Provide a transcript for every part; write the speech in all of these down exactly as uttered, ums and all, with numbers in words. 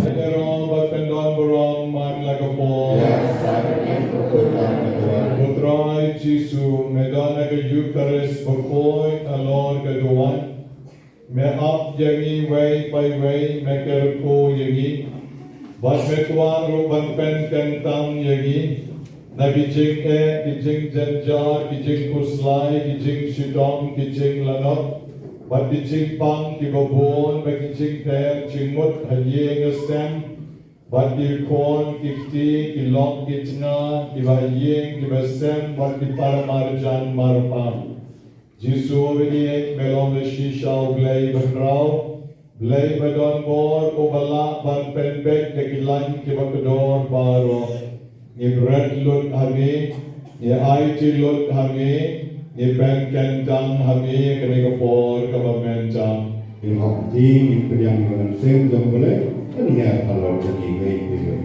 Ïa ka rong bad pyndon burom man la ka por. Ko Trai Jisu, me don ha ka Eukharist bakhuid halor ka duwan. Me ap ïa ngi wei pa wei, me kyrkhu ïa ngi. Bad me kwah ruh ban pynkyntang ïa ngi na ki jingeh, ki jingjynjar, ki jingkhuslai, ki jingshitom, ki jinglanot, bad ki jingpang kiba bun, bad ki jingter jingmut ha ïing ha sem, bad ki khun ki kti, ki lok ki jnga, kiba ha ïing kiba sem, bad ki para marjan marpa. Jisu ba ïeit, me long da shisha U Blei ba khraw, Blei ba don bor, uba lah ban pynbeit da ki lain kiba kordor baroh. Ngi bret lut ha me, ngi aiti lut ha me, ngi pynkyntang ha me ha kane ka por kaba mynta. Ngi hap ding, ngi pdiang ïa ka mynsiem jong U Blei, kan ïa halor jong ngi ngi pdiang.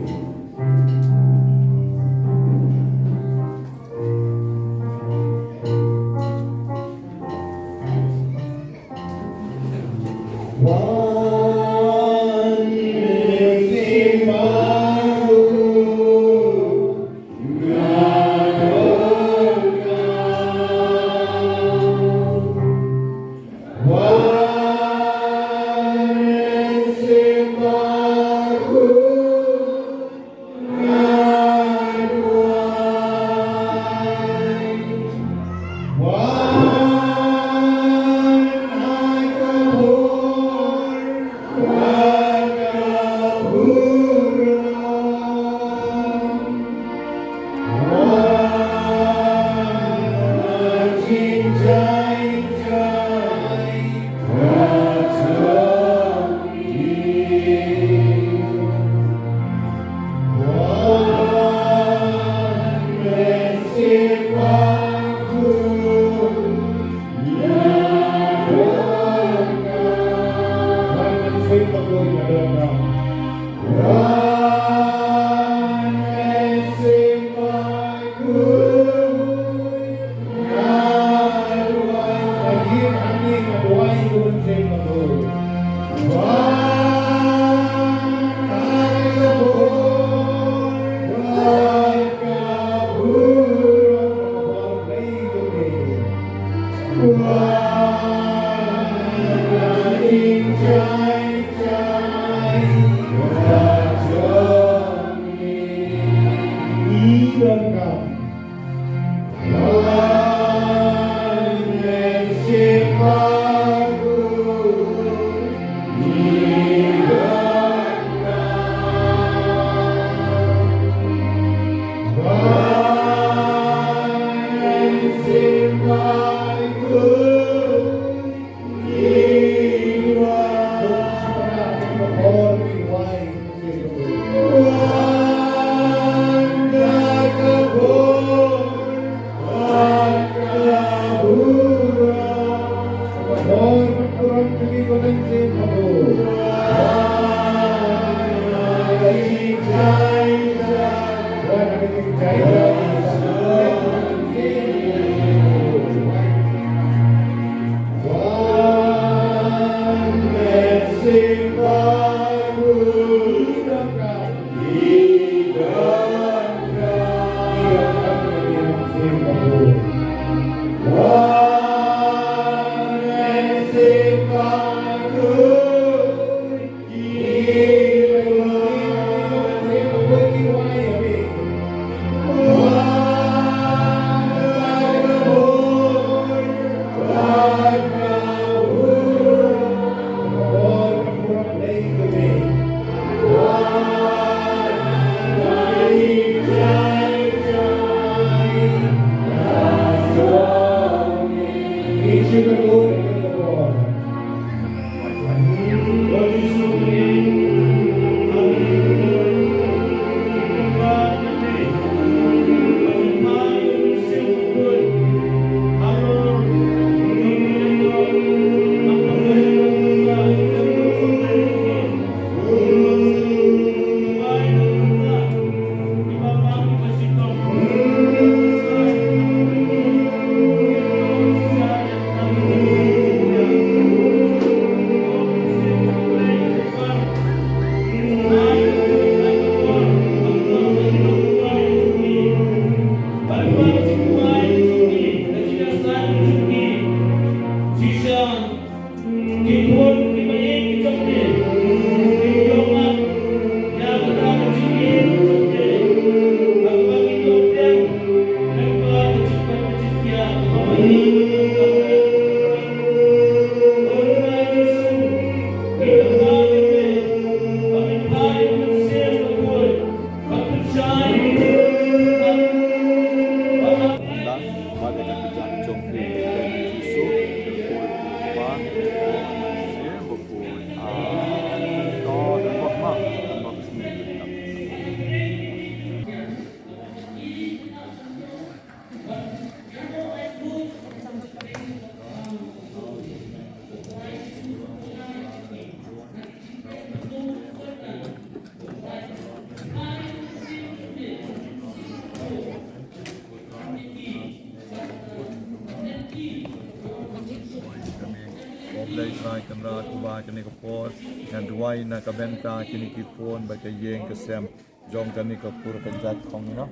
Ko Blei Trai Kynrad, uba kane ka por ngan duwai na ka bynta kine ki khun bad ka ïing ka sem jong kane ka kur ka jait Khongno,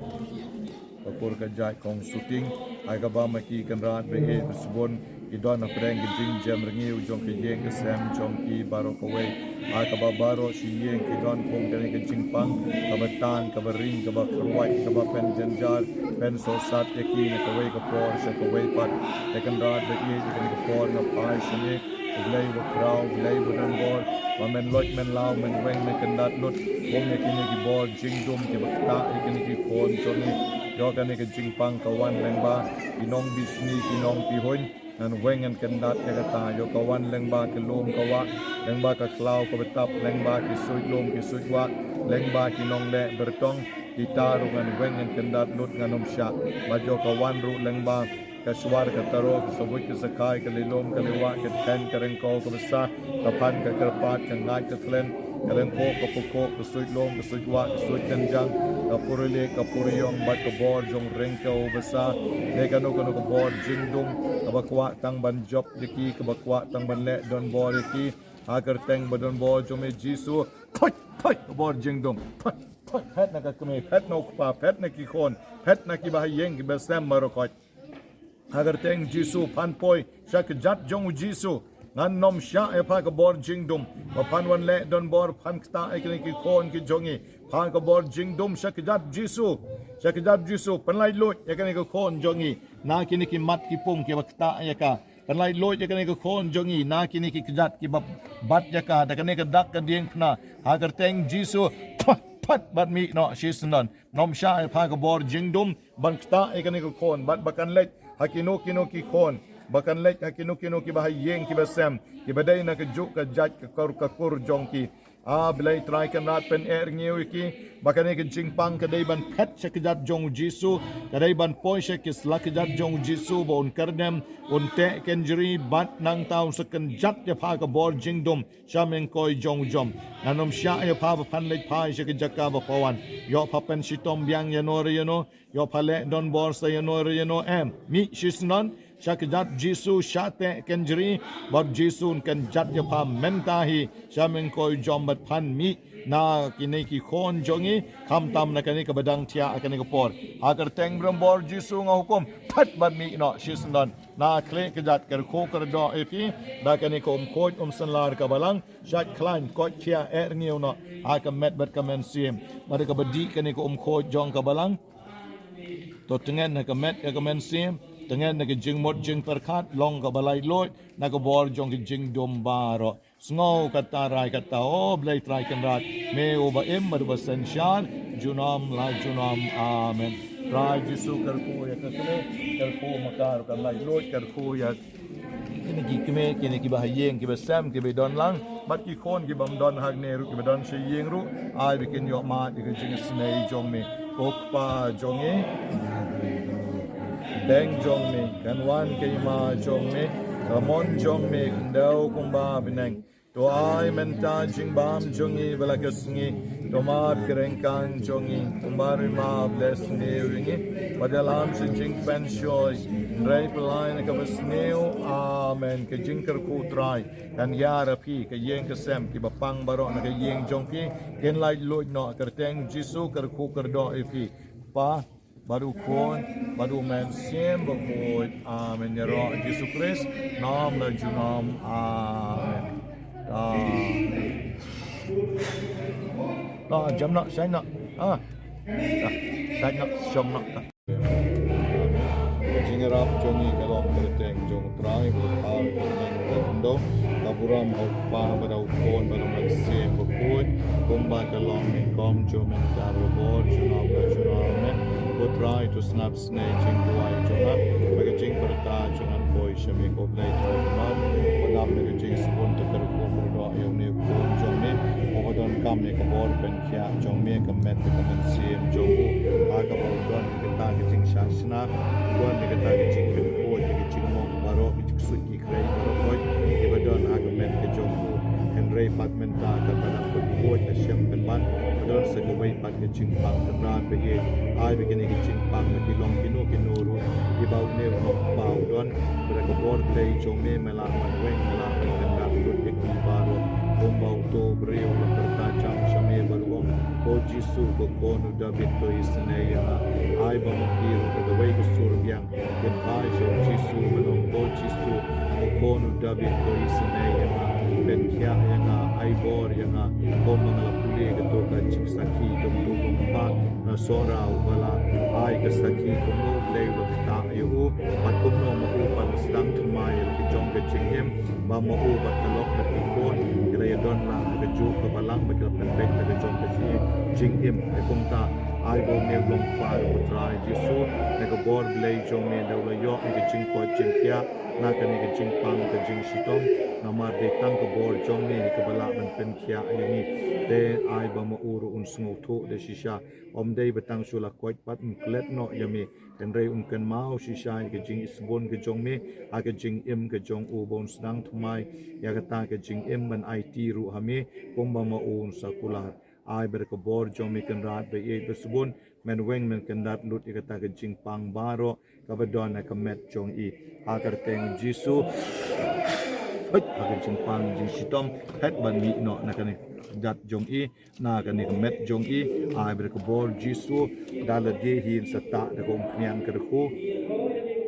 ka kur ka jait Khongsuting. Ai kaba ma ki Kynrad ba ïeit ba sbun ki don hapdeng ka jingjam rngiew jong ka ïing ka sem jong ki baroh kawei. Ai kaba baroh shi ïing ki don kum kane ka jingpang kaba tan, kaba ring, kaba kyrwat, kaba pynjynjar, pynsohsat ïa ki na kawei ka por sha kawei pat. Te Kynrad ba ïeit, ïa kane ka por nga phai sha me, U Blei ba khraw, U Blei ba don bor, ba men loit, men law, men weng, men kyndat lut kum ïa kine ki bor jingdum kiba ktah ïa kine ki khun jong ngi. Ïoh kane ka jingpang ka wan lyngba ki nongbishni, ki nongpihuiñ. Ngan weng ngan kyndat ïa kata, ïoh ka wan lyngba ki lum ka wah, lyngba ka khlaw kaba tap, lyngba ki suit lum ki suit wah, lyngba ki nongleh byrtong, kita ruh ngan weng ngan kyndat lut, ngan ym shah. Bad ïoh ka wan ruh lyngba ka shwar ka taro, ka sabuit ka sakhai, ka lilum ka liwah, ka tkheiñ ka ryngkaw kaba sah, ka phan ka kyrpad, ka ngait ka thlen, ka lyngkhuh ka pyrkhuh, ka suit lum ka suit wah, ka suit kynjang, ka purilik ka puriong bad ka bor jong ryngkew ba sah. Ne kano kano ka bor jingdum kaba kwah tang ban jop ïa ki, kaba kwah tang ban leh donbor ïa ki, ha ka kyrteng ba donbor jong me Jisu. Phoit, phoit, ka bor jingdum. Phoit, phoit, phet na ka kmie, phet na u kpa, phet na ki khun, phet na kiba ha ïing kiba sem baroh khoit. Ha ka kyrteng Jisu, phan poi sha kjat jong u Jisu. Ngan ym shah ïa pha ka bor jingdum ba phan wan leh donbor, phan ktah ïa kine ki khun ki jong ngi. Pha ka bor jingdum sha kjat Jisu. Sha kjat Jisu, pynlait luid ïa kine ki khun jong ngi na kine ki mat ki pung kiba ktah ïa ka. Pynlait luid ïa kine ki khun jong ngi na kine ki kjat kiba bat ïa ka da kane ka dak ka diengphna. Ha ka kyrteng Jisu, phat, phat bad mih noh shisyndon. Ym shah ïa pha ka bor jingdum ban ktah ïa kine ki khun bad ba kan leit ha kino kino ki khun, ba kan leit ha kino kino kiba ha ïing kiba sem, kiba dei na kajuh ka jait ka kur ka kur jong ki. A Blei Trai Kynrad, pyneh rngiew ïa ki ba kane ka jingpang ka dei ban phet sha kjat jong u Jisu, ka dei ban poi sha ki slajat jong u Jisu ba un kyrdem, un teh kynjri bad nangta un sa kynjat ïa pha ka bor jingdum sha mynkoi jong u jom. Ngan ym shah ïa pha ba phan leit phai sha ka jaka ba pha wan. Ïoh pha pynshitom biang ïano re ïano, ïoh pha leh donbor sa ïano re ïano, em. Mih shisyndon sha kjat Jisu, shah teh kynjri bad u Jisu un kynjat ïa pha mynta hi sha mynkoi u jom bad phan mih na kine ki khun jong ngi, khamtam na kane kaba dang thiah ha kane ka por. Ha ka kyrteng ba donbor Jisu nga hukum, phet bad mih noh shisyndon na khlieh kjat. Kyrkhu kyrdoh ïa phi da kane ka umkhuid umsynlar ka Balang, shait khlaiñ koit khiah, eh rngiew noh ha ka met bad ka mynsiem. Bad da kaba dih kane ka umkhuid jong ka Balang, to tngen na ka met ka mynsiem, tngen na ka jingmut jingpyrkhat, long kaba laitluid na ka bor jong ka jingdum baroh. Sngew kata, rai kata, O Blei Trai Kynrad, me uba im bad uba synshar junom la junom. Amen. Trai Jisu, kyrkhu ïa ka kmie, kyrkhu ma ka ruh kan laitluid, kyrkhu ïa kine ki kmie, kine kiba ha ïing, kiba sem, kiba don lang, bad ki khun kibym don hangne ruh, kiba don sha ïing ruh, ai ba kin ïoh mad ïa ka jingisynei jong me. Ko Kpa jong ngi, kyrteng jong me kan wan, ka hima jong me kan long, ka mon jong me kan long kumba ha bneng. To ai mynta jingbam jong ngi ba la ka sngi. To map ka ryngkang jong ngi kumba ruh ngi map ba la sniew ïa ngi. Wat ïalam sha jingpynshoi, hynrei pyllait na kaba sniew. Amen. Ka jingkyrkhu Trai kan ïar ha phi, ka ïing ka sem, kiba pang baroh na ka ïing jong phi kin laitluid noh. Kyrteng Jisu kyrkhu kyrdoh ïa phi. Kpa, bad u Khun, bad u Mynsiem Bakhuid. Amen. Ïaroh Jisu Khrist, junom la junom. Amen. Ta, ta, jam noh, shai noh. Ah. Ta, shai noh, shong noh. Ta. Ka jingïarap jong ngi ka long kyrteng jong u Trai, uba thaw ïa ka bneng bad ka khyndew, ka burom ha u Kpa bad ha u Khun bad ha u Mynsiem Bakhuid, kumba ka long nyngkong, mynta, barabor, junom la junom. Amen. Ko Trai, to sngap snieh jingduwai jong nga, ba ka jingpyrta jong nga kan poi sha me. Ko Blei Trai Kynrad, ba dap da ka jingsbun, to kyrkhu kyrdoh ïa une u khun jong me uba donkam ïa ka bor pynkhiah jong me, ka met bad ka mynsiem jong u, ha kaba u don ïa kata ka jingshah shna, u don ïa kata ka jingpynkhuid ïa ka jingmong baroh, ka jingsuit ki khrei baroh, kiba don ha ka met ka jong u. Hynrei pat mynta, katba dang pynkhuid, ka shem kynmaw ba don sa kawei pat ka jingpang, Kynrad ba ïeit. Ai ba kine ki jingpang ba ki long kino kino ruh kiba une u nongkpa u don, ba da ka bor Blei jong me, me lah ban weng, me lah ban kyndat lut ïa ki baroh. Kumba uto u briew u la pyrta jam sha me bad u ong, Ko Jisu, ko Khun u Dabid, to isynei ïa nga. Ai ba ma ki ruh da kawei ka sur biang kin phai sha u Jisu, ban ong, Ko Jisu, ko Khun u Dabid, to isynei ïa nga, pynkhiah ïa nga, ai bor ïa nga. Kumba nga la pule kato ka jingsakhi jong uto u nongkpa na Sohra uba la ai ka sakhi, kumno U Blei u la ktah ïa u, bad kumno ma u pat u sdang thymmai ïa la ka jong ka jingim, ba ma u bad ka lok bad ki khun ki la ïadon lang ha kajuh ka balang bad ki la pynbeit da ka jong ka jingim. Te kumta, ai ba une u nongkpa, ko Trai Jisu, na ka bor Blei jong me, da u la ïoh ïa ka jingkoit jingkhiah na kane ka jingpang ka jingshitom, namar dei tang ka bor jong me kaba lah ban pynkhiah ïa ngi. Te ai ba ma u ruh un sngewthuh da shisha, ym dei ba tang shu la koit pat, un klet noh ïa me, hynrei un kynmaw shisha ïa ka jingisbun ka jong me ha ka jingim ka jong u, ba un sdang thymmai ïa kata ka jingim ban aiti ruh ha me, kumba ma u un sa kular. Ai ba da ka bor jong me, Kynrad ba ïeit ba sbun, men weng men kyndat lut ïa kata ka jingpang baroh kaba don ha ka met jong i. Ha ka kyrteng Jisu, hei, ha ka jingpang jingshitom, phet ban mih noh na kane ka kjat jong i, na kane ka met jong i. Ai ba da ka bor Jisu, da lade hi yn sa tah da ka umphniang kyrkhu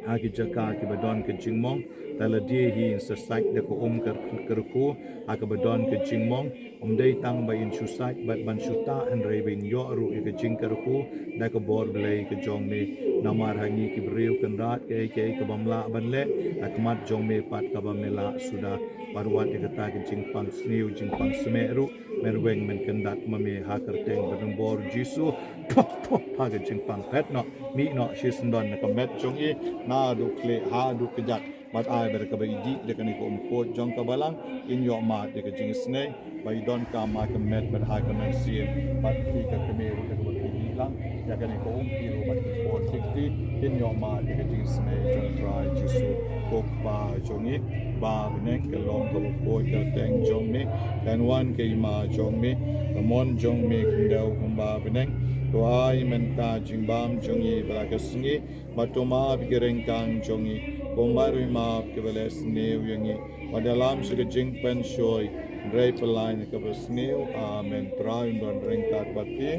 ha ki jaka kiba don ka jingmong, da lade hi yn sa sait da ka um kyr-, kyrkhu ha kaba don ka jingmong. Ym dei tang ba yn shu sait bad ban shu tah, hynrei ba yn ïoh ruh ïa ka jingkyrkhu da ka bor Blei ka jong me. Namar ha ngi ki briew, Kynrad, kaei kaei kabym lah ban leh, ha khmat jong me pat kaba me lah suda. Bad wat ïa kata ka jingpang sniew jingpang smiej ruh, men weng men kyndat ma me, ha ka kyrteng ba donbor Jisu. Pah, pah, pah, ka jingpang phet noh, mih noh shisyndon na ka met jong i, naduh khlieh haduh kjat. Bad ai ba da kaba i dih da kane ka um khuid jong ka balang, in ïoh mad ïa ka jingisynei ba i donkam ha ka met bad ha ka mynsiem. Bad phi ka kmie ruh da kaba phi dih lang ïa kane ka um, phi ruh bad ki khun ki kti kin ïoh mad ïa ka jingisynei jong u Trai Jisu. Ko Kpa jong ngi ba ha bneng, ka long kaba khuid ka kyrteng jong me, kan wan ka hima jong me, ka mon jong me khyndew kumba ha bneng. To ai mynta ka jingbam jong ngi ba la ka sngi, bad to map ïa ki ryngkang jong ngi kumba ruh ngi map ïa kiba leh sniew ïa ngi. Wat ïalam sha ka jingpynshoi, hynrei pyllait na kaba sniew. Amen. Trai un don ryngkat bad phi,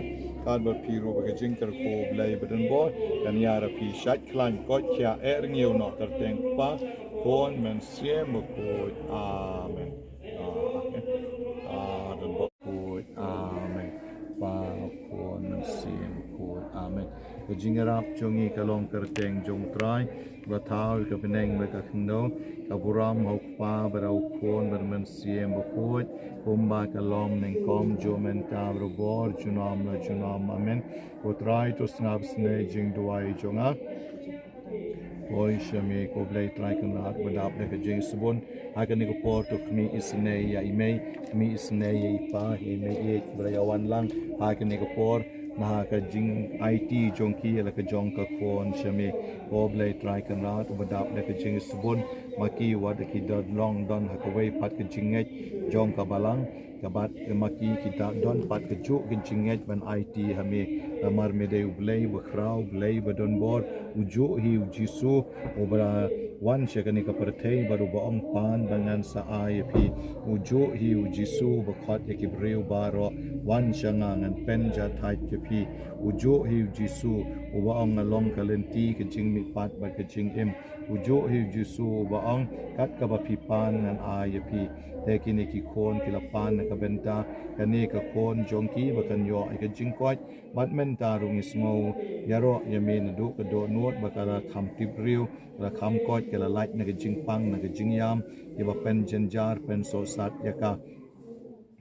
katba phi ruh. Ba ka jingkyrkhu u Blei ba donbor kan ïarap ïa phi. Shait khlaiñ, koit, khiah, eh rngiew noh, kyrteng Kpa, Khun, Mynsiem Bakhuid. Amen. Amen. Amen. Khuid. Amen. Kpa, Khun, Mynsiem Bakhuid. Amen. Ka jingïarap jong ngi ka long kyrteng jong u Trai ba thaw ïa ka bneng bad ka khyndew, ka burom ha u Kpa bad ha u Khun bad Mynsiem Bakhuid, kumba ka long nyngkong, juh mynta, barabor, junom la junom. Amen. Ko Trai, to sngap isynei jingduwai jong nga. Oi, sha me, ko Blei Trai Kynrad, ba dap da ka jingsbun ha kane ka por, to khmih isynei ïa i mei, khmih isynei ïa i pa, i mei ïeit ba la ïa wan lang ha kane ka por na ka jingaiti jong ki ïa la ka jong ka khun, sha me, ko Blei Trai Kynrad, ba dap da ka jingsbun, ma ki wat ki da long don ha kawei pat ka jingngeit jong ka balang. Ka bad ma ki ki da don pat kajuh ka jingngeit ban aiti ha me. Namar me dei u Blei bakhraw, Blei ba donbor, u juh hi u Jisu uba wan sha kane ka pyrthei bad uba ong, Pan, ba ngan sa ai ïa phi. U juh hi u Jisu uba khot ïa ki briew baroh, Wan sha nga, ngan pynjahthait ïa phi. U juh hi u Jisu uba ong, Nga long ka lynti, ka jingmihpat bad ka jingim. U juh hi u Jisu uba ong, Kat kaba phi pan ngan ai ïa phi. Te kine ki khun ki la pan na ka bynta kane ka khun jong ki ba kan ïoh ïa ka jingkoit. Bad mynta ruh ngi sngew ïaroh ïa me naduh ka dohnud ba ka la kham tip briew, ka la kham koit, ka la lait na ka jingpang, na ka jingïam, ïa ba pynjynjar, pynsohsat ïa ka.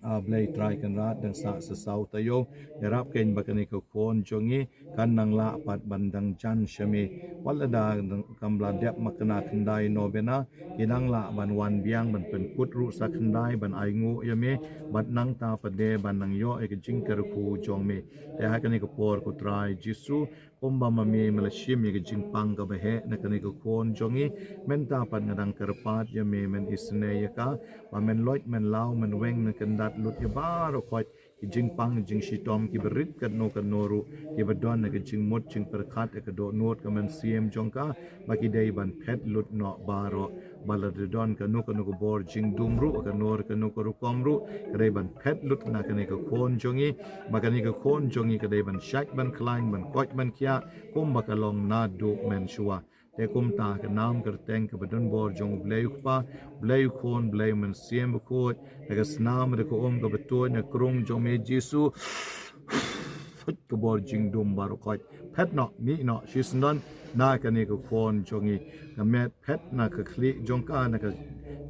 A Blei Trai Kynrad, dang sah sa saw taïew, ïarap kein ba kane ka khun jong ngi kan nang lah pat ban dang jan sha me. Wat lada kam la dep makna khyndai novena, ki nang lah ban wan biang ban pynkut ruh sa khyndai ban ainguh ïa me, bad nangta pat de ban nang ïoh ïa ka jingkyrkhu jong me. Te ha kane ka por, ko Trai Jisu, kumba ma me me la shim ïa ka jingpang kaba heh na kane ka khun jong ngi, mynta pat nga dang kyrpad ïa me, men isynei ïa ka, ba men loit, men law, men weng, men kyndat lut ïa baroh khoit ki jingpang jingshitom kiba rit katno katno ruh, kiba don na ka jingmut jingpyrkhat ïa ka dohnud ka mynsiem jong ka, ba ki dei ban phet lut noh baroh. Ba lada don kano kano ka bor jingdum ruh, kano kano ka rukom ruh, ka dei ban phet lut na kane ka khun jong ngi. Ba kane ka khun jong ngi ka dei ban shait ban khlaiñ, ban koit ban khiah, kumba ka long naduh mynshuwa. Te kumta ka nam kyrteng kaba donbor jong u Blei u Kpa, Blei u Khun, Blei u Mynsiem Bakhuid, da ka snam da ka um kaba tuid, na krung jong me Jisu, phet ka bor jingdum baroh khoit. Phet noh, mih noh shisyndon na kane ka khun jong ngi. Ka met phet, na ka khlieh jong ka, na ka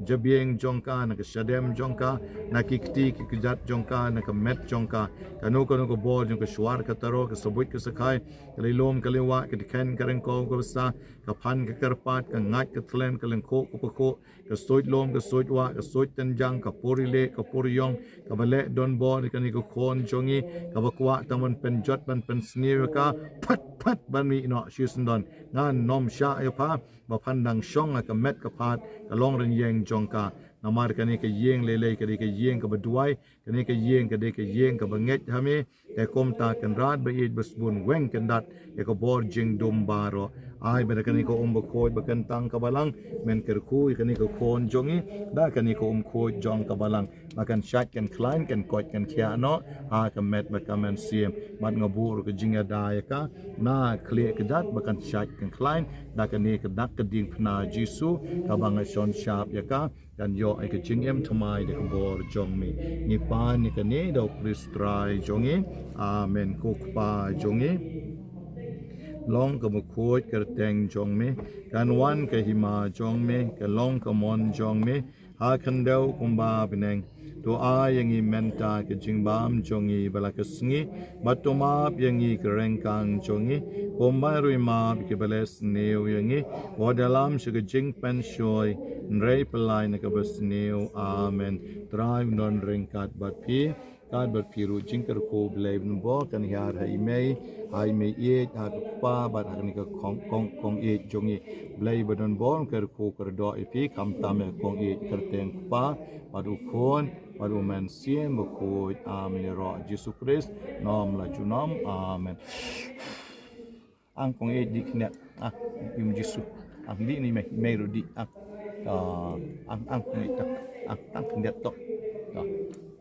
jabieng jong ka, na ka shadem jong ka, na ki kti ki kjat jong ka, na ka met jong ka. Kano kano ka bor jong ka shuwa ka taro, ka sabuit ka sakhai, ka lilum ka liwah, ka dkhen ka ryngkaw ka bsa, ka phan ka kyrpad, ka ngait ka thlem, ka lyngkhuh ka pakhuh, ka suid lum ka suid wah, ka suid tynjang, ka pur ïaleh ka pur ïong, kaba leh donbor ïa kane ka khun jong ngi, kaba kwah tang ban pynjot ban pynsniew ïa ka, phet phet ban mih noh shisyndon. Ngan nym shah ïa pha ba phan dang shong ha ka met ka phad, ka long rynïeng jong ka. Namar kane ka ïing lei lei ka dei ka ïing kaba duwai, kane ka ïing ka dei ka ïing kaba ngeit ha me. Te kumta Kynrad ba ïeit ba sbun, weng kyndat ïa ka bor jingdum baroh. Ai ba da kane ka um bakhuid ba kyntang ka balang, men kyrkhu ïa kane ka khun jong ngi da kane ka um khuid jong ka balang, ba kan shait kan khlaiñ, kan koit kan khiah noh ha ka met bad ka mynsiem. Bad nga buh ruh ka jingïada ïa ka na khlieh kjat ba kan shait kan khlaiñ da kane ka dak ka diengphna Jisu kaba nga shon shap ïa ka, kan ïoh ïa ka jingim thymmai da ka bor jong me. Ngi pan ïa kane da u Khrist Trai jong ngi. Amen. Ko Kpa jong ngi, long kaba khuid ka kyrteng jong me, kan wan ka hima jong me, kan long ka mon jong me, Ha khyndew kumba ha bneng. To ai ïa ngi mynta ka jingbam jong ngi ba la ka sngi, bad to map ïa ngi ka ryngkang jong ngi, kumba ruh i map ïa kiba leh sniew ïa ngi, wat ïalam sha ka jingpynshoi, hynrei pyllait na kaba sniew. Amen. Trai un don ryngkat bad phi, kat bad phi ruh. Jingkyrkhu Blei ba donbor kan hiar ha i mei, ha i mei ïeit, ha ka kpa bad ha kane ka kong, kong, kong ïeit jong ngi. Blei ba donbor un kyrkhu kyrdoh ïa phi, khamtam ïa ka kong ïeit kyrteng u Kpa bad u Khun bad u Mynsiem Bakhuid. Amen. Ïaroh Jisu Khrist, ym lah junom. Amen. Ang kong ïeit dih khyndiat. Ah, im Jisu. Ang dih ni mei, mei ruh dih. Ang, ah, ang, ang kong ïeit tok. Ang, ang khyndiat tok. Tok.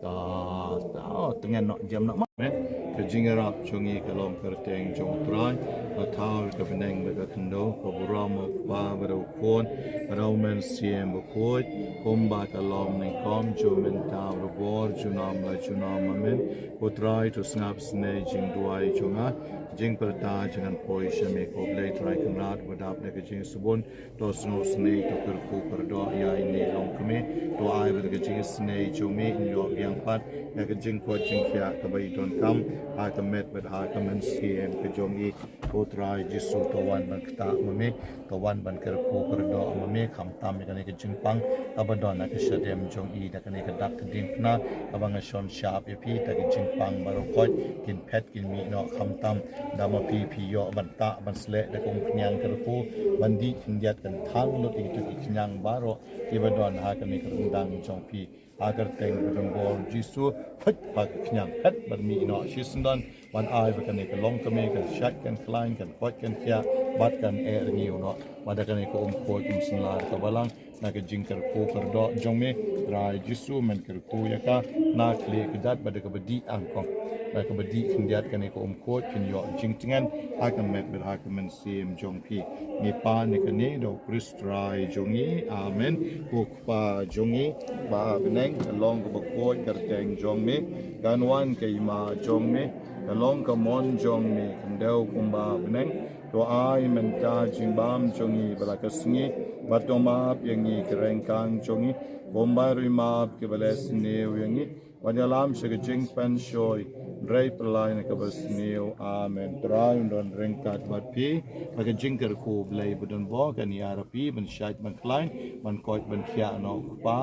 Tok. Tok. Tyngen noh, jem noh. Amen. Ka jingïarap jong ngi ka long kyrteng jong u Trai, ka thaw ka bneng bad ka khyndew, ka burom u Kpa bad u Khun bad u Mynsiem Bakhuid, kumba ka long nyngkong, mynta, barabor, junom la junom. Amen. Ko Trai, to sngap snei jingduwai jong nga, jingpyrta jong nga, poi sha me. Ko Blei Trai Kynrad ba dap da ka jingsbun, to sngewsynei, to kyrkhu kyrdoh ïa ine i longkmie, to ai ba da ka jingisynei jong me in ïoh biang pat ïa ka jingkoit jingkhiah kaba i donkam ha ka met bad ha ka mynsiem ka jong i. Ko Trai Jisu, to wan ban ktah ma me, to wan ban kyrkhu kyrdoh ma me, khamtam ïa kane ka jingpang kaba don ha ka shadem jong i, da kane ka dak ka diengphna kaba nga shon shap ïa phi, da ka jingpang baroh khoit kin phet kin mih noh, khamtam da ma phi phi ïoh ban ktah ban sleh da ka umkhñiang kyrkhu, ban dih khyndiat, kan thang lut ïa kito ki khñiang baroh kiba don ha kane ka ryndang jong phi. Ha ka kyrteng ba donbor Jisu, phet ha ka khñiang, phet bad mih noh shisyndon, ban ai ba kane ka longkmie kan shait kan khlaiñ, kan koit kan khiah bad kan eh rngiew noh. Bad da kane ka um khuid um synlar ka Balang, na ka jingkyrkhu kyrdoh jong me, Trai Jisu, men kyrkhu ïa ka na ka lieh ka jait, bad da kaba dih, ang kong, da kaba dih khyndiat kane ka um khuid kin ïoh jingtngen ha ka met bad ha ka mynsiem jong phi. Ngi pan ïa kane da u Khrist Trai jong ngi. Amen. Ko Kpa jong ngi ba ha bneng, ka long kaba khuid ka kyrteng jong me, kan wan ka hima jong me, ka long ka mon jong me khyndew kumba ha bneng. To ai mynta ka jingbam jong ngi ba la ka sngi, bad to map ïa ngi ki ryngkang jong ngi, kumba ruh i map ïa kiba leh sniew ïa ngi, wat ïalam sha ka jingpynshoi, hynrei pyllait na kaba sniew. Amen. Trai un don ryngkat bad phi. Ha ka jingkyrkhu Blei ba donbor kan hiar ha phi ban shait ban khlaiñ, ban koit ban khiah noh, u Kpa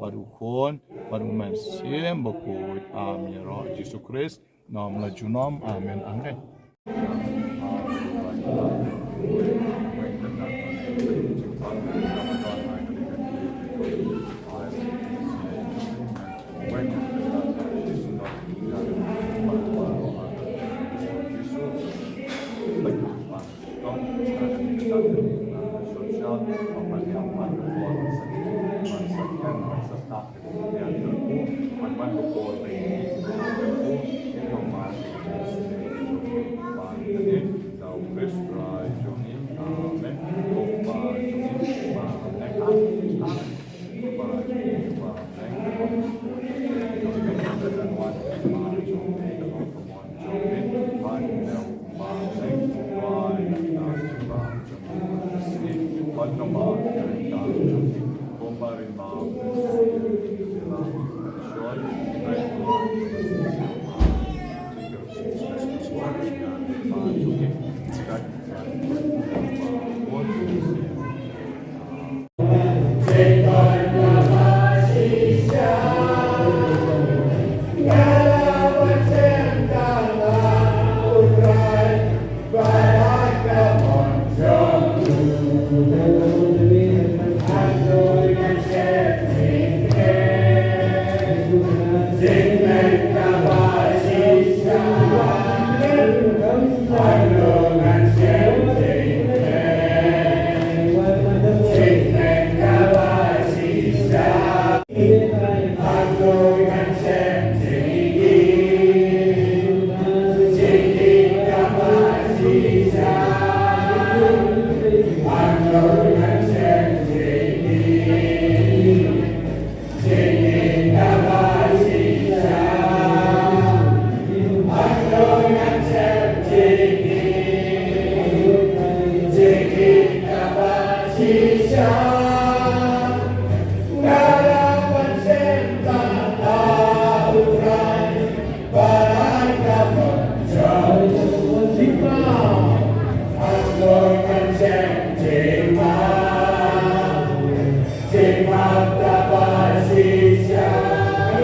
bad u Khun bad u Mynsiem Bakhuid. Amen. Ïaroh Jisu Khrist, ym lah junom. Amen. Amen.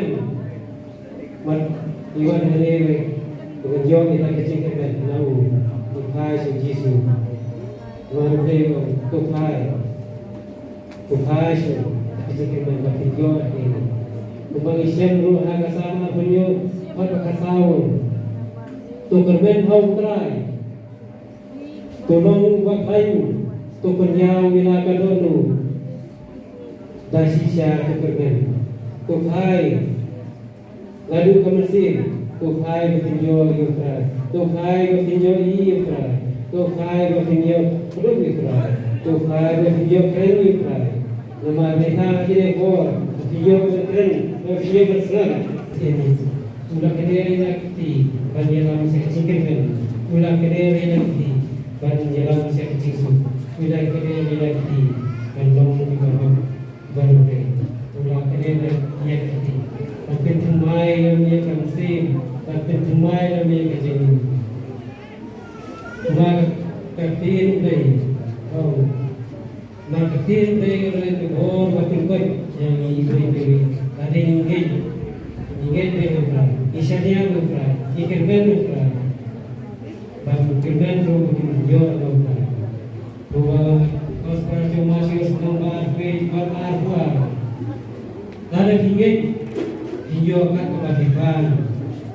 jingkyrmen. Mat i wan hangne, u ban ïoh ïa ka jingkyrmen na u, u phai sha u Jisu. Wan te u, to phai. To phai sha ka jingkyrmen ba phin ïoh hangne. Kumba ngi shem ruh ha ka Salm arphew hynñiew, dkhot ba khatsaw. To kyrmen ha u Trai. To long uba phai u, to pynïaw ïa la ka dohnud. Da shisha to kyrmen, to phai. Naduh ka mynsiem, to phai ba phin ïoh ïa u Trai. To phai ba phin ïoh ïa u Trai. To phai ba phin ïoh khlem ïa u Trai. To phai ba phin ïoh kren ïa u Trai. Namar mynta kine bor, phi ïoh ban kren, phi ïoh ban sngap. Kine, u la kner ïa la ka kti ban ïalam sha ka jingkyrmen. U la kner ïa la ka kti ban ïalam sha ka jingsuk. U la kner ïa la ka kti ban long uba hok baroh. U la kner ïa la ka kti ban pynthymmai ïa ka mynsiem, ban pynthymmai ïa ka jingim. Namar ka ktien u dei, oh, Namar ka ktien Blei ka ong ka bor ba kin koit ïa ngi iwei pa iwei. Lada ngi ngeit, ngi ngeit beit ha U Trai, ngi shaniah ha U Trai, ngi kyrmen ha U Trai, bad ngi kyrmen ruh ba kin ïoh na U Trai. Ba Gospel jong u Mathaios lynnong ba arphew, dkhot arphew ar. Lada phi ngeit, phin ïoh kat kaba phi pan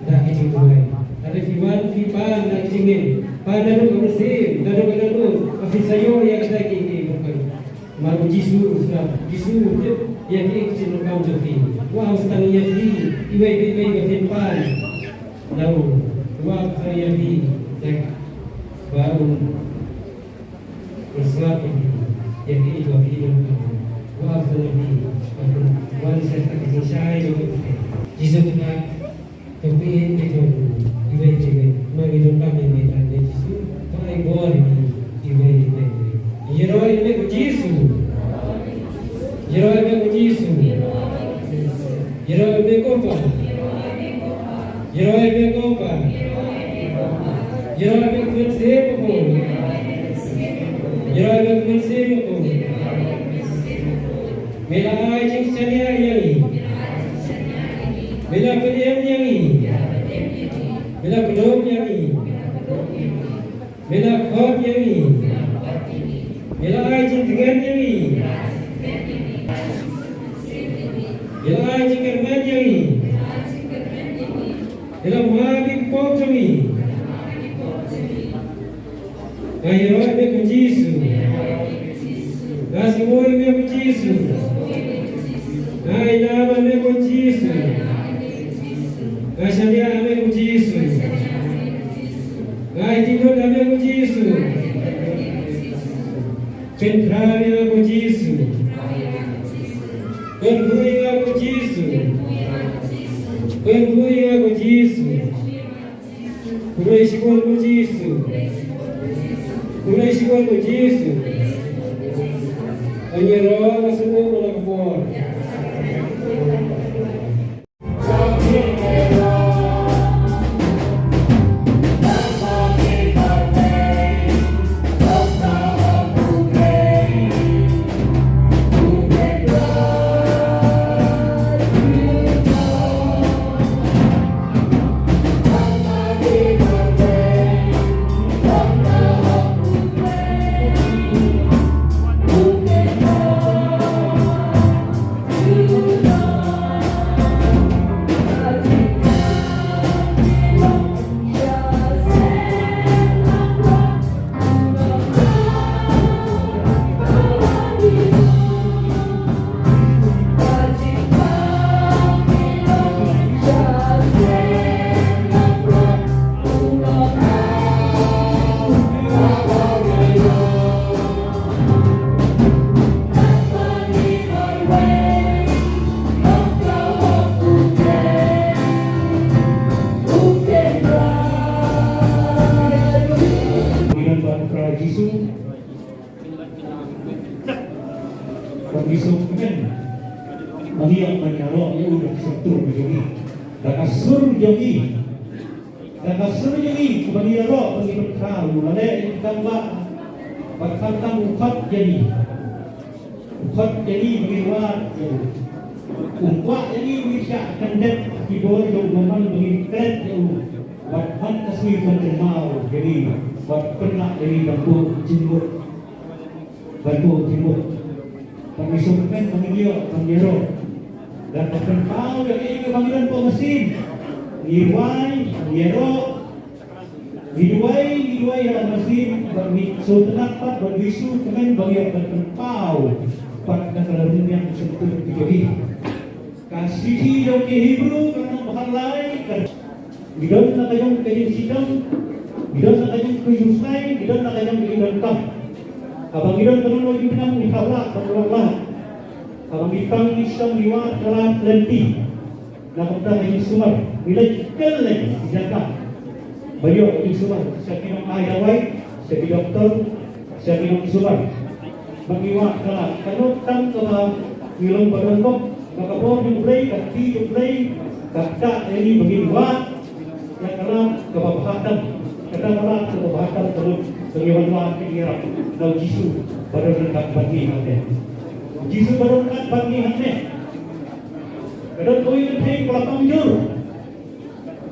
da ka jingduwai. Lada phi wan, phi pan da ka jingngeit, pan naduh ka mynsiem, naduh ka dohnud, ba phin sa ïoh ïa kita kiei kiei baroh kane. Namar u Jisu u sngap, u Jisu u tip ïa kiei ki jingdonkam jong phi. Wat la tang ïa phi iwei pa iwei ba phin pan na u, wat la tang ïa phi, ïa ba un Pynslap ïa phi, ïa phi, ïa phi, ïa phi, wan sa ïa phi, wan sa ïa phi, wan sa ïa phi. Jisu kata, to phi ïa phi, iwei, iwei, ma ngi donkam ïa phi, ïa Jisu, to ai bor ïa phi, iwei, iwei, iwei. Ïaroh ïa phi ko Jisu. Ïaroh ïa phi ko Jisu. Ïaroh ïa phi ko Pa. Ïaroh ïa phi ko Pa. Ïaroh ïa phi ko Mynsiem Bakhuid. Ïaroh ïa phi ko Mynsiem Bakhuid. Me la ai jingshaniah ïa ngi. Me la pynim ïa ngi. Me la kdup ïa ngi. Me la khot ïa ngi. Me la ai jingtngen ïa ngi. Me la ai jingkyrmen ïa ngi. Me la map ïa ki pop jong ngi. Nga ïaroh ïa me ko Jisu. Nga sngewnguh ïa me ko Jisu. Nga ainam ïa me ko Jisu. Nga shaniah ïa me ko Jisu. Nga ai jingmut ïa me ko Jisu. Pynkhraw ïa nga ko Jisu. Kyrkhu ïa nga ko Jisu. Kyrkhu ïa nga ko Jisu. Khublei shibun ko Jisu. Khublei shibun ko Jisu. Ïaroh, nga sngewbha ïa ka por. Ngi don bad u Trai Jisu, bad ngi sngewkmen ba ngi ïoh ban ïaroh ïa u da ka sur jong ngi, da ka sur jong ngi. Da ka sur jong ngi, kaba ngi ïaroh, ba ngi pynkhraw ïa u, lane ïa u kambah, bad khamtam u khot ïa ngi. U khot ïa ngi ba ngin wad ïa u. U kwah ïa ngi ba ngin shah kyndit ha ki bor jong u bymman, ba ngin klet ïa u. Bad man ka sngi u pynkynmaw ïa ngi, bad pynlah ïa ngi ban buh jingmut. Ban buh jingmut. Bad ngi sngewkmen ba ngin ïoh ban ïaroh. Bad ban pynpaw ïa kaei kaba ngi don hapoh mynsiem. Ngi duwai, ngi ïaroh. Ngi duwai, ngi duwai ïa la ka mynsiem. Bad ngi sngewtynnat pat, bad ngi sngewkmen ba ngi ïoh ban pynpaw pat na ka rynïeng shyntur ka jong ngi. Ka shithi jong ki Hebru ka lynnong ba khatlai ka Ngi don la ka jong ka jingshitom, ngi don la ka jong ka jingshai, ngi don la ka jong ka jingdonkam. Haba ngi don kano kano ka jingdonkam ngi hap lah ban ïoh lah. Haba ngi pang ngi shitom ngi wad ka lad lynti. Na ka bynta ka jingsumar, ngi leit kylleng ki jaka ban ïoh ka jingsumar, sha ki nongai dawai, sha ki doktor, sha ki nongsumar. Ba ngi wad ka lad, kano tang kaba ngi long ba donkam, ba ka bor jong U Blei, ka kti jong U Blei ka ktah ïa ngi ba ngin wad ïa ka lad kaba bha tam, kata ka lad kaba bha tam ka long ba ngi wan wad, ba ngi ïarap na U Jisu. Ba don ryngkat bad ngi hangne. Jisu ba don ryngkat bad ngi hangne. Ka don kawei ka thei ka la pang jur.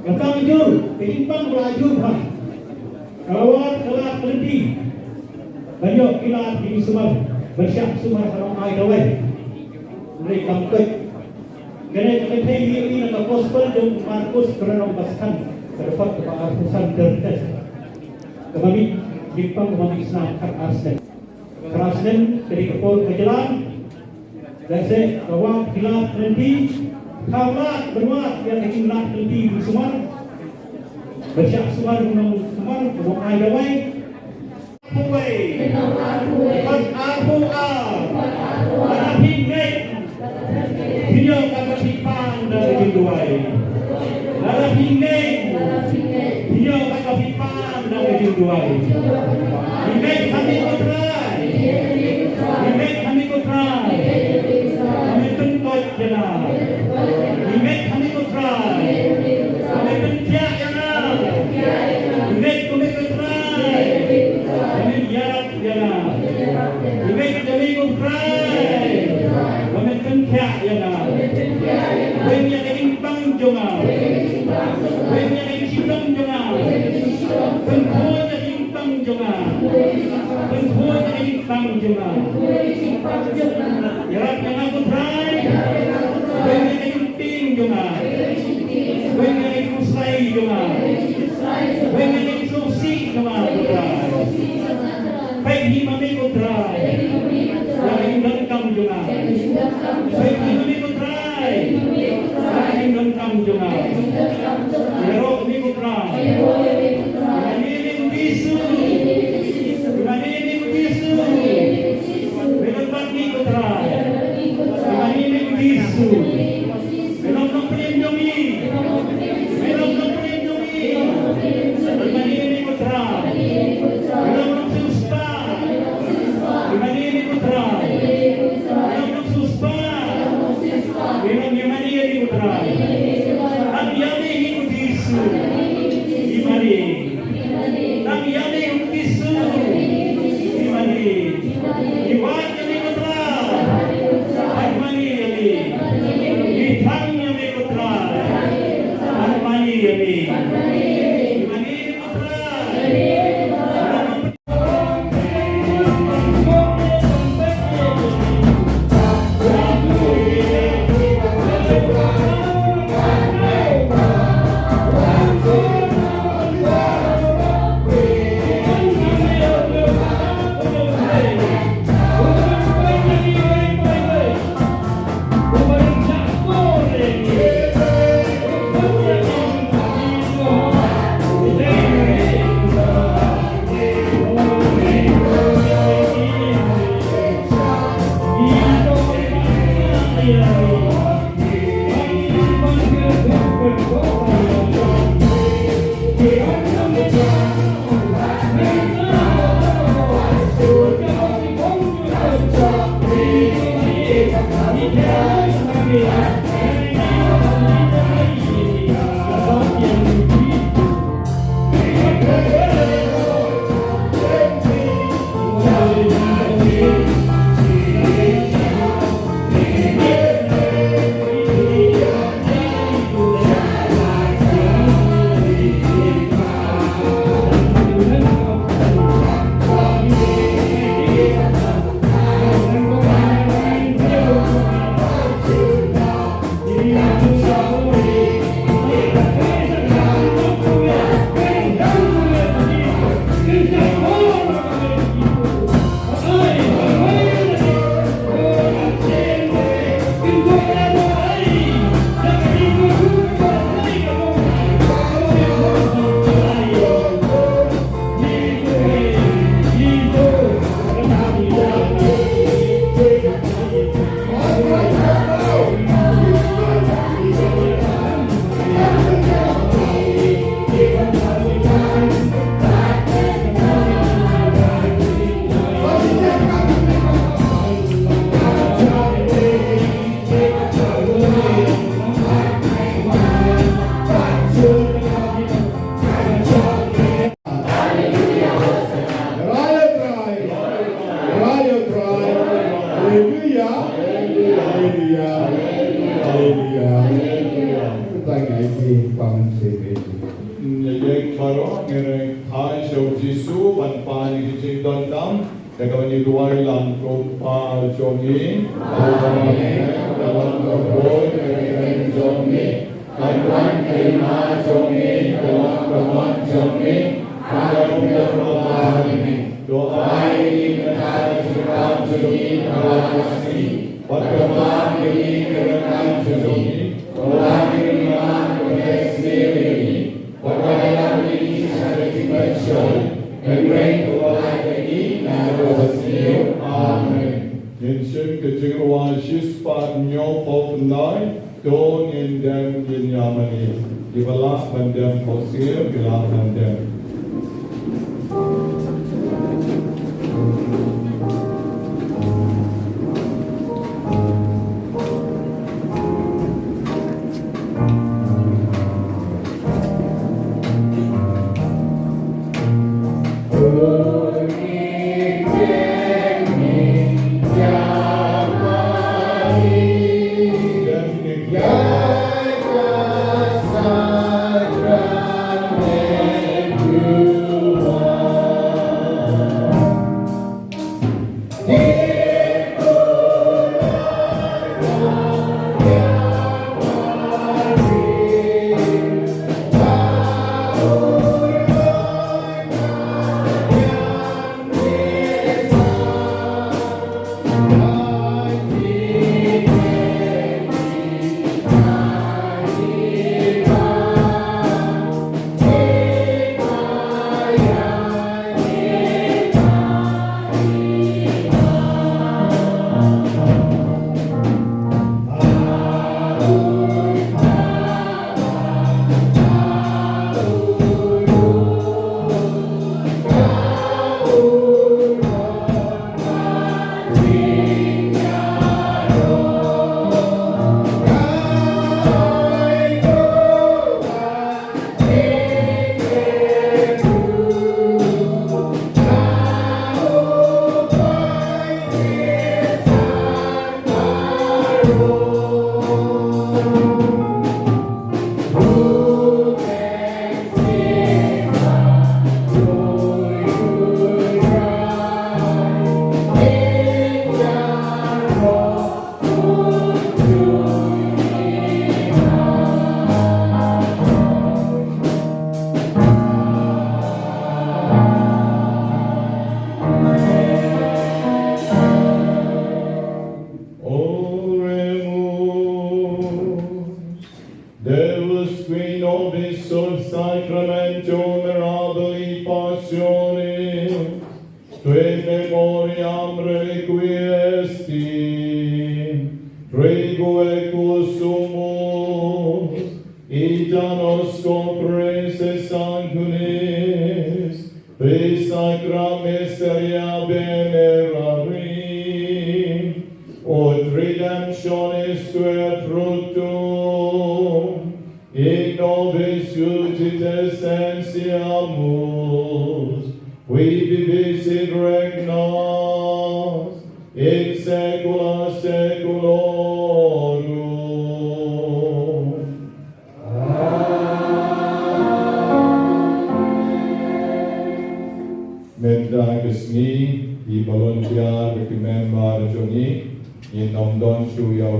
Ka pang jur, ka jingpang ka la jur bha. Ka la wad ka lad ka lynti. Ban ïoh ki lad ki jingsumar, ban shah sumar ha nong ai dawai. Hynrei kam koit. Kane ka thei ngi ïohi na ka gospel jong u Markus ka lynnong ba san, ka dkhot kaba arphew san ter ter. Kaba mih, jingpang kaba mih snem khat ar snem. Khat ar snem, ka dei ka por ka jlan. Lehse ka wad ki lad lynti, ka wad ban wad ïa ka jinglad lynti jingsumar. Ban shah sumar u nongsumar, u nong ai dawai. Arphew wei. Bad arphew ar. Lada phi ngeit, phin ïoh katba phi pan da ka jingduwai. Lada phi ngeit, phin ïoh katba phi pan da ka jingduwai. Ngi ngeit ha me ko Trai. Ngi ngeit ha me ko Trai. Ba men pynkhiah ïa nga. Ngi ngeit ha me ko Trai. Ba men pynkhiah ïa nga. Ngi ngeit ha me ko Trai. Ba men ïarap ïa nga. Ngi ngeit ha me ko Trai. Ba men pynkhiah ïa nga. Weng ïa ka jingpang jong nga. Weng ïa ka jingpang jong nga. Pynkhuid ïa ka jingpang jong nga. Pynkhuid ïa ka jingpang jong nga. Ïarap ïa nga ko Trai. Weng ïa ka jingpang jong nga. Weng ïa ka jingpang jong nga. Weng ïa ka jingpang jong nga ko Trai. Peit hi ma me ko Trai. Ïa ka jingdonkam jong nga. Peit hi ma me ko Trai. Ïa ka jingdonkam jong nga. Ïaroh me ko Trai. Ïa ma me me ko Jisu. Ïa ma me me ko Jisu. Me don bad ngi ko Trai. Ïa ma me me ko Jisu. Me long nongpynim jong ngi. Me long nongpynim jong ngi. Ïa ma me me ko Trai. Me long nongsiewspah. Ïa ma me me ko Trai. Me long nongsiewspah. Me long ïa ma me me ko Trai. Tang ïa me hi ko Jisu. Ïa ma me. Tang ïa me hi ko Jisu. Ïa ma me. Ïa ma me. Ïa ma me ko Trai. Ïa ma me. Ïa ma me ko Trai. Ïa ma me. Ïa ma me ko Trai. Jong ngi, ba wan ha ka long ka bor ka kyrteng jong ngi, kan wan ka hima jong ngi, ka long ka mon jong ngi, ha ka pyrthei bad ha ka sngi. To ai ïa ngi mynta ka jingkam jong ngi kaba la ka sngi, bad to map ïa ngi ki ryngkang jong ngi, kumba ngi ruh ngi map ïa kiba sniew ïa ngi. Wat ïalam ïa ngi sha ka jingpynshoi, hynrei to pynlait ïa ngi na ka bor. Amen. Ngin shim ka jingrwai shispah hynñiewphew khyndai, to ngin dem ngin ïa mane. Kiba lah ban dem khohsiew, ki lah ban dem. Oremus. Deus, qui nobis sub sacramentum mirabilis passionis, tu in memoriam requiescit, tribueque sumus, ita nos copres et sanguinis, qui sacra mysteria venerari, ut redemptionis tuae fructum, in nobis judice scientiamus, qui vivis et regnas in saecula saeculorum. Mynta ka sngi, ki volunteer bad ki member jong ngi, ngin ym don shuh ïa u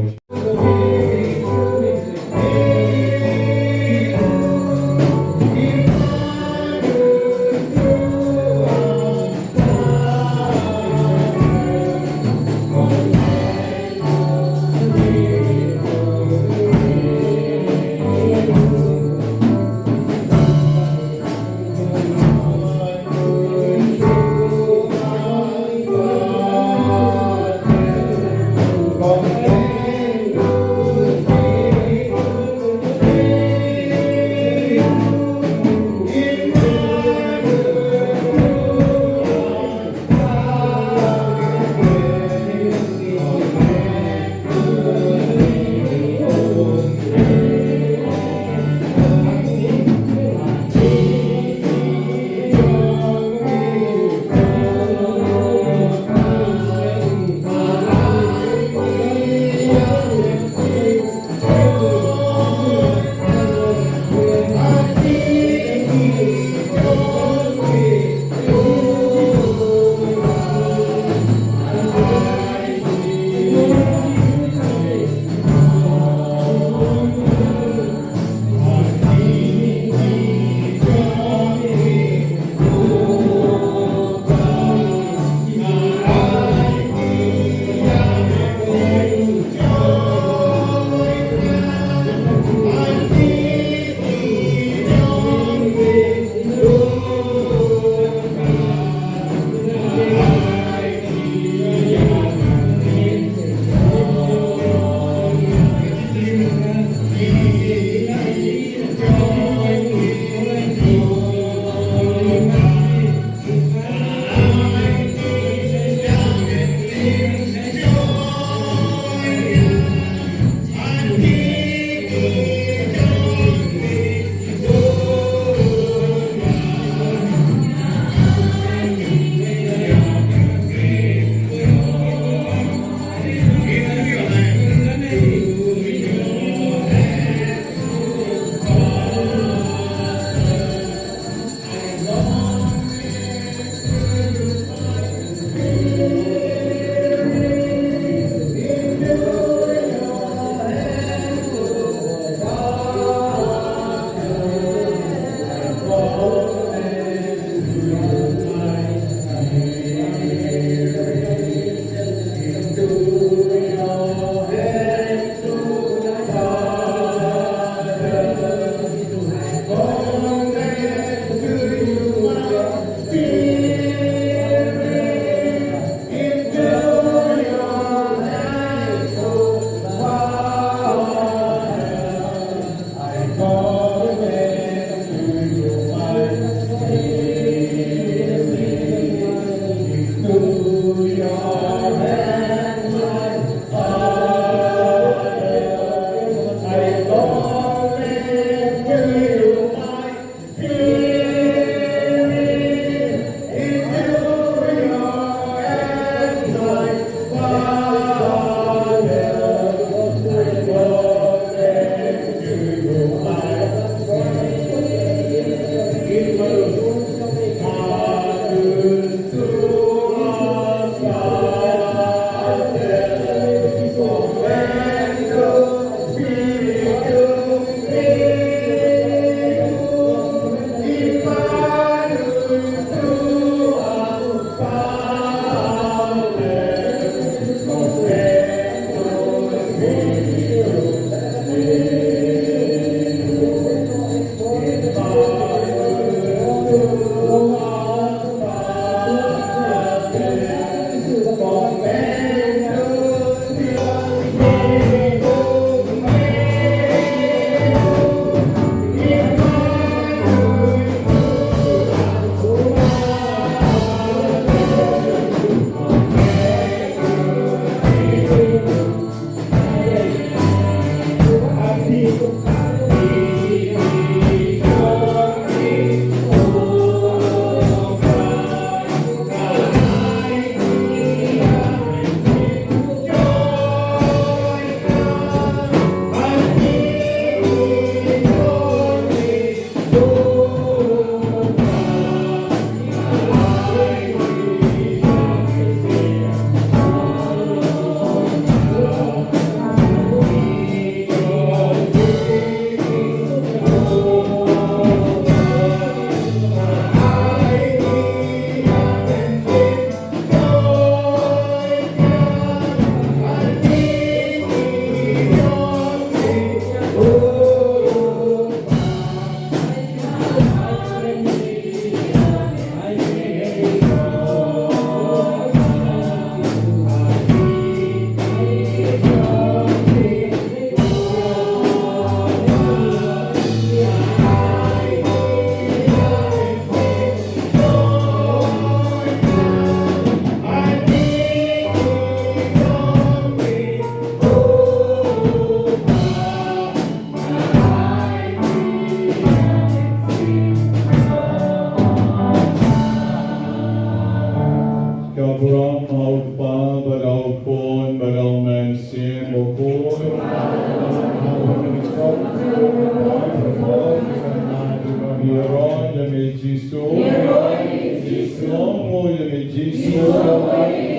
Jisu,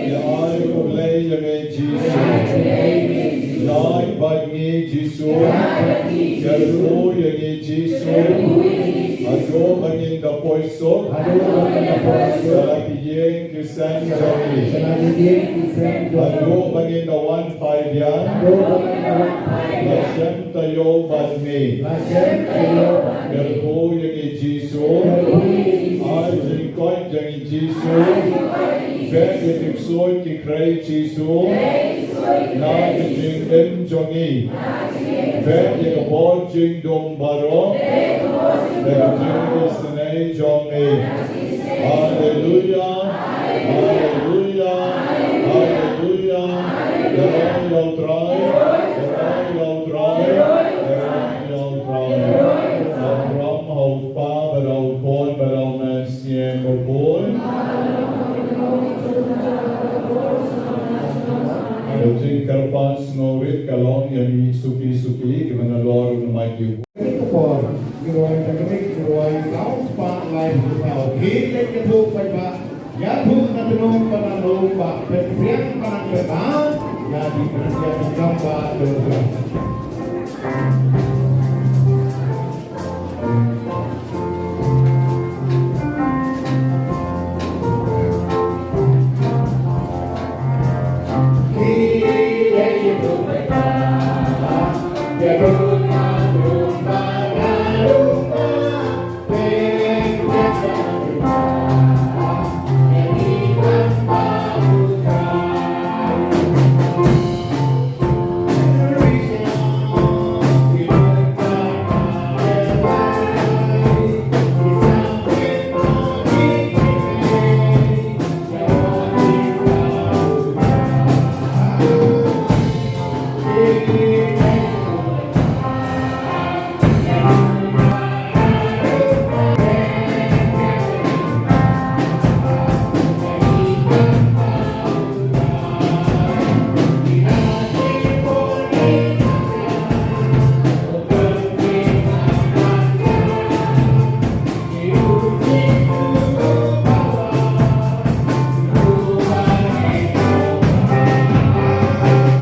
ïa ai khublei ïa ngi Jisu. Ïa ai bad ngi Jisu. Kyrkhu ïa ngi Jisu. Haduh ba ngin da poi suk. Haduh ba ngin da poi suk. Sha la ki ïing ki sem jong ngi. Sha la ki ïing ki sem jong ngi. Haduh ba ngin da wan phai biang. Haduh ba ngin da wan phai biang. La shem taïew bad ngi. La shem taïew bad ngi. Kyrkhu ïa ngi Jisu. Kyrkhu ïa ngi Jisu. Ai jingkoit ïa ngi Jisu. Ai jingkoit ïa ngi Jisu. Beh ïa ki ksuid ki khrei Jisu. Beh ïa ki ksuid ki khrei Jisu. Na ka jingim jong ngi. Beh ïa ka bor jingdum baroh. Beh ïa ka bor jingdum baroh. Na ka jingisynei jong ngi. Haleluia. Haleluia. Haleluia. Ïaroh ïa U Trai. Ïaroh ïa U Trai. Ïaroh ïa U Trai. Ka burom ha U Kpa bad ha U Khun bad ha U Mynsiem Bakhuid. Ka jingkyrpad sngewrit ka long ïa ngi suki suki kiba nalor u nang mih. Ka por ngi rwai ta ka mih ngi rwai saw spah laiphew saw. Ki leit ïathuh paidbah, ïathuh na tnum bad na lum ba pynpriang ba nang pynbha ïa ki, ïa ki kam ba dohkha.